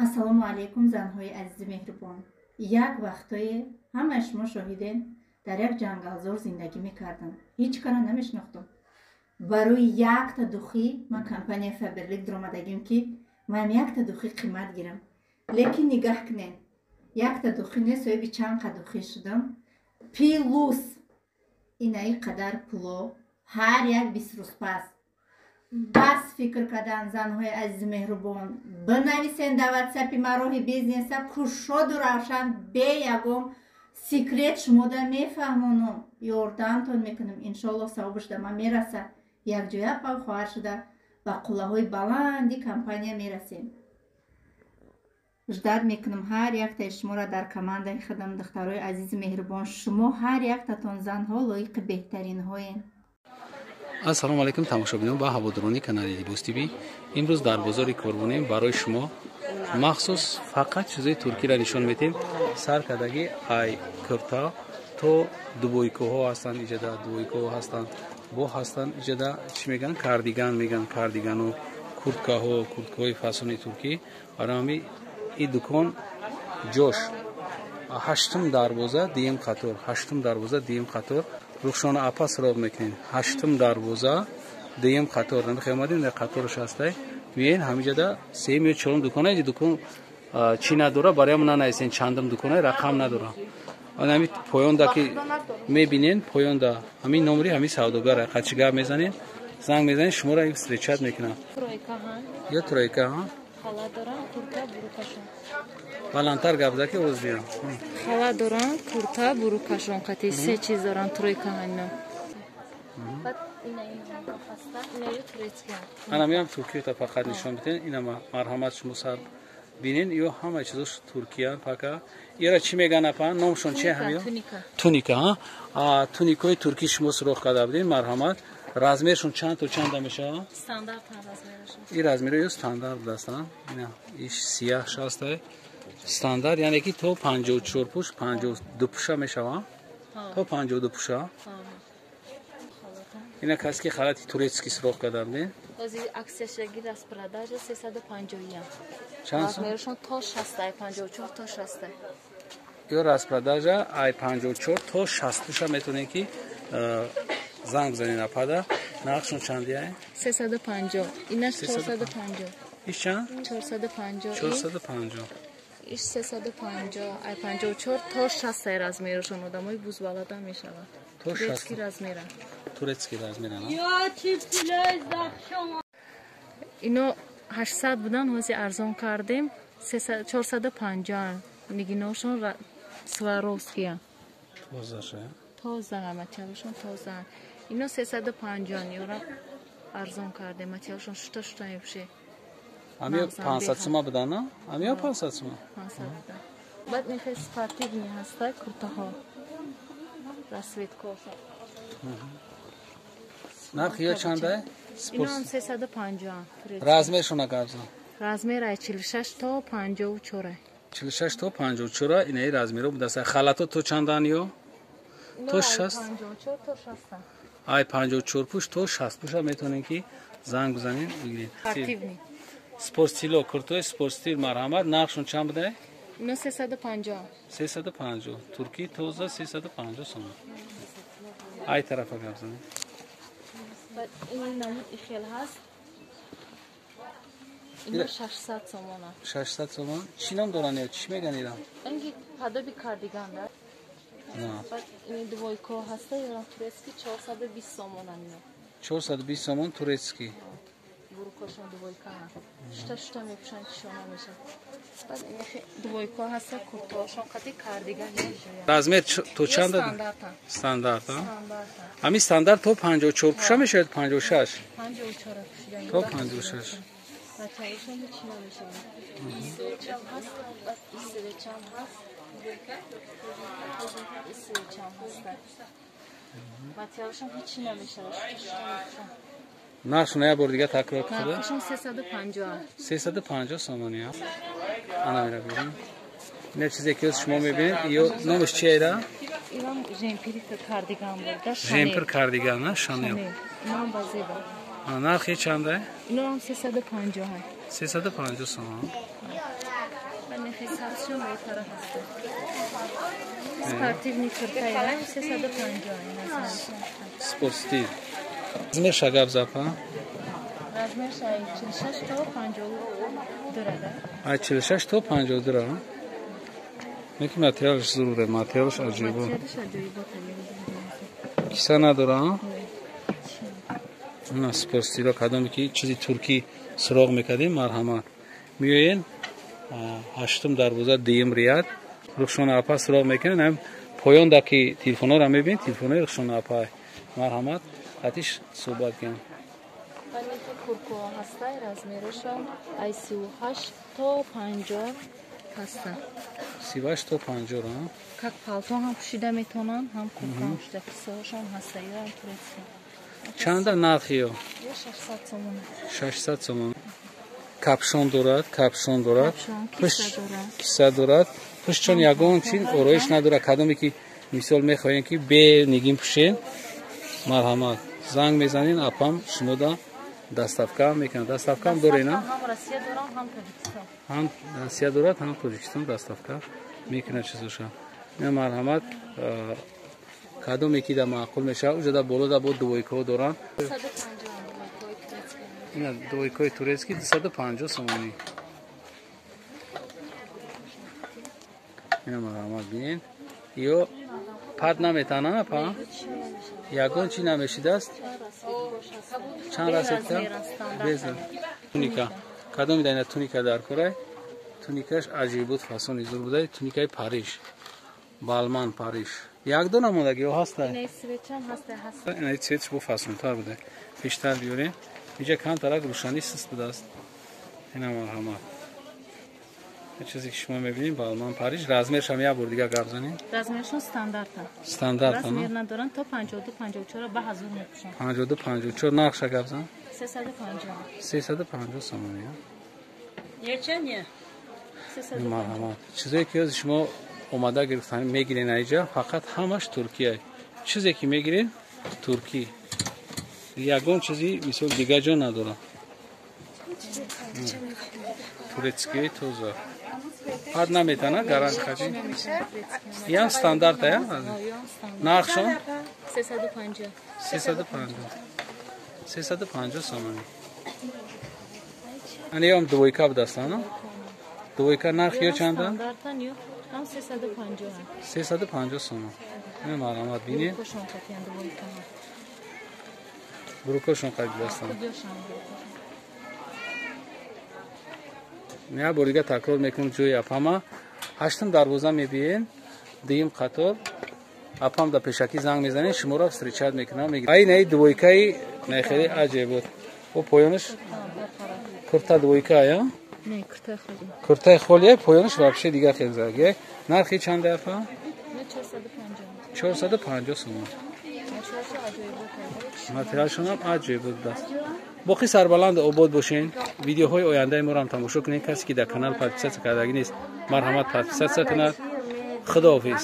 Ассалому алайкум, занҳои азизи меҳрубон. Як вақтое ҳамаи шумо шоҳиден, дар як ҷангалзор зиндагӣ мекардам, ҳеҷ кара намешинохтам. Барои якта духи ман компания Фаберлик дуромадагим, ки манам якта духи қимат гирам. Лекин нигаҳ кунед, якта духи не, соҳиби чанд қа духи шудам. Плюс инаи қадар пуло ҳар як 20 рӯз пас. Бас фикр кардан, занҳои азизи меҳрубон, бинависен дар ватсапи ма, роҳи бизнеса кушоду равшан, бе ягон секрет шумода мефаҳмонам, ёрдамтон мекунам. Иншоаллоҳ, савобаш да ман мераса. Якҷоя пав хоҳар шуда ба қуллаҳои баланди компания мерасем. Ждать мекунам ҳар яктаи шуморо дар командаи худам. Духтарои азизи меҳрубон, шумо ҳар яктатон, занҳо, лоиқи беҳтаринҳоен. Ассалому алайкум, тамошобинон ва ҳаводорони канали Либос ТВ. Имрӯз дар бозори Корвонем. Барои шумо махсус фақат чизои туркиро нишон медиҳем. Сар кардаги ай курта то двойкаҳо ҳастанд. Иҷада двойкаҳо ҳастанд, бо ҳастанд иҷада, чӣ мегӯянд, кардиган мегӯянд, кардигану курткаҳо, курткаҳои фасони туркӣ. Барои ҳамин ин дукон ҷош ҳаштум дарвоза, дуюм қатор, ҳаштум дарвоза, дуюм қатор. Рухшона апа суроғ мекунем. Ҳаштум дарвоза, дуюм қатор. Намихе омадем, дар қатораш ҳастай. Миен ҳамиҷада сеюм ё чорум дукона. Иҷа дукон чӣ надора, бароям нанависен чандум дукона, рақам надора. Ҳами поёнда ки мебинен, поёнда ҳамин номери ҳамин савдогар қачи гап мезанен, занг мезанен, шуморо встречать мекунам. Ё тройка. Баландтар гап зад, ки оз биям. Халат дорам, курта, бурукашон қати, се чиз дорам, тройка ҳайно. Ана меам, туркиёта фақат нишон биден. Ина, марҳамат, шумо сар бинен, ё ҳама чизош туркиян пака. Ира чӣ меган, апа, номшон чи ҳамё? Туника. Туникои туркӣ шумо суроғ карда будем. Марҳамат, размершон чанд то чанда мешавад? Ин размеро ё стандарт астанд. Ина иш сияҳш ҳастай, стандарт, яъне ки то 54 пуш, 52 пуша мешавад, то 52 пуша. Ина касе ки халати турецкий суроғ карда будем. Аксияшаги распродажа 351. Чанд? Размершон то 60, 54 то 60. Ё распродажа ай 54 то 60 пуша, метавонем ки занг бизанед апада. Нархшон чандия? 350. Инаш 450. Иш чанд? 450. 450. Иш 350. Ай 54 то 60 размершон, одамои бузбалада мешавад. То турецкий размера. Турецкий размера. Ино 800 будан, ҳози арзон кардем, 450. Нигиношон Сваровския. Тозаша. Тоза, материалшон тоза. Ино 350, ёра арзон кардем, материалшон шута шута мепӯше. Амиё 500 сума будан, на? Амиё 500 сума. 500 будан. Баъд мехе спортивный ҳаста, куртаҳо, расцветкошон. Нархи ё чанда? Иноам 350. Размершона гап зан. Размер ай 46 то 54. 46 то 54, инаи размеро будаста. Халато то чандан ё? То 60. 54 то 60. Ай 54 пуш то 60 пуша метавонем ки занг бизанем, бигирем. Спортивный. Спорт стило, куртои спорт стил, марҳамат, нархшон чанд будай? Ино 350. 350. Туркӣ тоза, 350 сомон. Ай тарафа гап занем. Баъд ин намуд ихел ҳаст. Ино 600 сомона. 600 сомон. Чӣ ном доранд ё чӣ меган ира? Инги падоби кардиган да. Баъд ин двойко ҳаста, ё турецкий, 420 сомона ино. 420 сомон, турецкий. Бурукошон двойка. Шута шута мепӯшанд, чишона мешавад. Баъд ин двойко ҳаста, куртаошон қати кардиган. Размер то чанд? Стандарт. Ҳамин стандарт то 54 пуша мешавад, 56? 54 пушидан. То 56. Материалшон ҳеч намешавад. Исвечам ҳаст, баъд исвечам ҳаст. Исвечам ҳаста. Материалшон ҳеч намешавад. Шута шута мепӯшанд. Нархшон як бор дига такрор кунед. Нархшон 350. 350 сомонӣ. Ана мера бибинем. Ина чизе ки шумо мебинед, ё номаш чи айра? Инам жемпер кардиган буда. Жемпер кардиган, на, Шанел. Инам базеба. Нархи чанда? Инам 350. 350 сомон. Мехи сабзшам во тараф ҳаст. Спортивный куртаи 350. Спортивный. Размер шагаб запа? Размер шай 46 то 52 да. Ай 46 то 52 ра. Неки материалш зуре, материалш аҷибо. Киса надора? На спортстило кадоме ки чизи туркӣ суроғ мекардем, марҳамат. Миёен ҳаштум дарвоза дуюм рияд. Рухшона апа суроғ мекунед, ҳам поёнда ки телефонҳоро мебинед, телефонҳои Рухшона апа. Марҳамат, қатиш суҳбат кунем. Паники курко ҳастай, размерашон ай 38 то 50 ҳаста. 38 то 50 ра? Как палто ҳам пӯшида метавонанд, ҳам курка ҳам пӯшида, кисаҳошон ҳаста, ё ҳам турецкий. Чанда нархи ё? 600 сомон. 600 сомон. Капшон дорад, капшон дорад, киса дорад. Пуштчон ягон чин ороиш надорад. Кадоме ки мисол мехоҳем ки бе нигин пӯшен, марҳамат. Занг мезанин, апам шумода доставка мекунад. Доставка ҳам доред, на? Ҳам Россия дорам, ҳам Тоҷикистон. Ҳам Россия дорад, ҳам Тоҷикистон доставка мекунад чизоша. Не, марҳамат, кадоме ки да маъқул мешавад, уҷа да боло да бо двойкаҳо доранд. Ина двойкаи турецкий 250 сомонӣ. Ина марҳамат бинед. Ё пад наметана, апа? Ягон чи намешидааст? Чанд расидка? Беза. Туника. Кадоми да ина туника дар корай? Туникаш аҷиб буд, фасони зур буда, туникаи Париж. Балман Париж. Як дона мондаги ё ҳаста? Ина цветчам ҳаста, ҳаста. Ина цветш бо фасонтар буда. Пештар биёрем. Инҷа камтарак рӯшанӣ суст будааст. Ина марҳамат. Чизе ки шумо мебинед, Балман Париж. Размершам як бор дигар гап занем. Размершон стандарта. Стандарта. Размер надоранд, то 52 54 ба ҳазур мепӯшанд. 52 54 нархша гап зан. 350. 350 сомонӣ. Ечане. Марҳамат. Чизое ки ҳозир шумо омада гирифтан мегирен айҷа, фақат ҳамаш Туркия. Чизе ки мегирен туркӣ. Ягон чизи мисол дигар ҷо надорад. Турецкий тоза. Пад наметана, гарант хачи. Ям стандарт я? Нархшон? 350. 350. 350 сомонӣ. Ани ям двойка будастан, двойка нарх ё чанда? Стандартан ё ҳам 350. 350 сомон. Ина марҳамат бинед. Брукошон қайд будастан. Як бор дига такрор мекунам ҷои апама. Ҳаштум дарвоза мебиен, дуюм қатор. Апам да пешакӣ занг мезанед, шуморо встречать мекунам. Ай наи двойкаи наи хеле аҷиб буд. О поёнаш курта двойка я? Не, куртаи холӣ. Куртаи холӣ, поёнаш вообще дигар хел заги. Нархи чанда апа? 450. 450 сомон. Материалшонам аҷиб буд. Боқӣ сарбаланд обод бошен. Видеоҳои ояндаи моро ҳам тамошо кунед. Касе ки дар канал подписаться кардагӣ нест, марҳамат подписаться кунад. Худоҳофиз.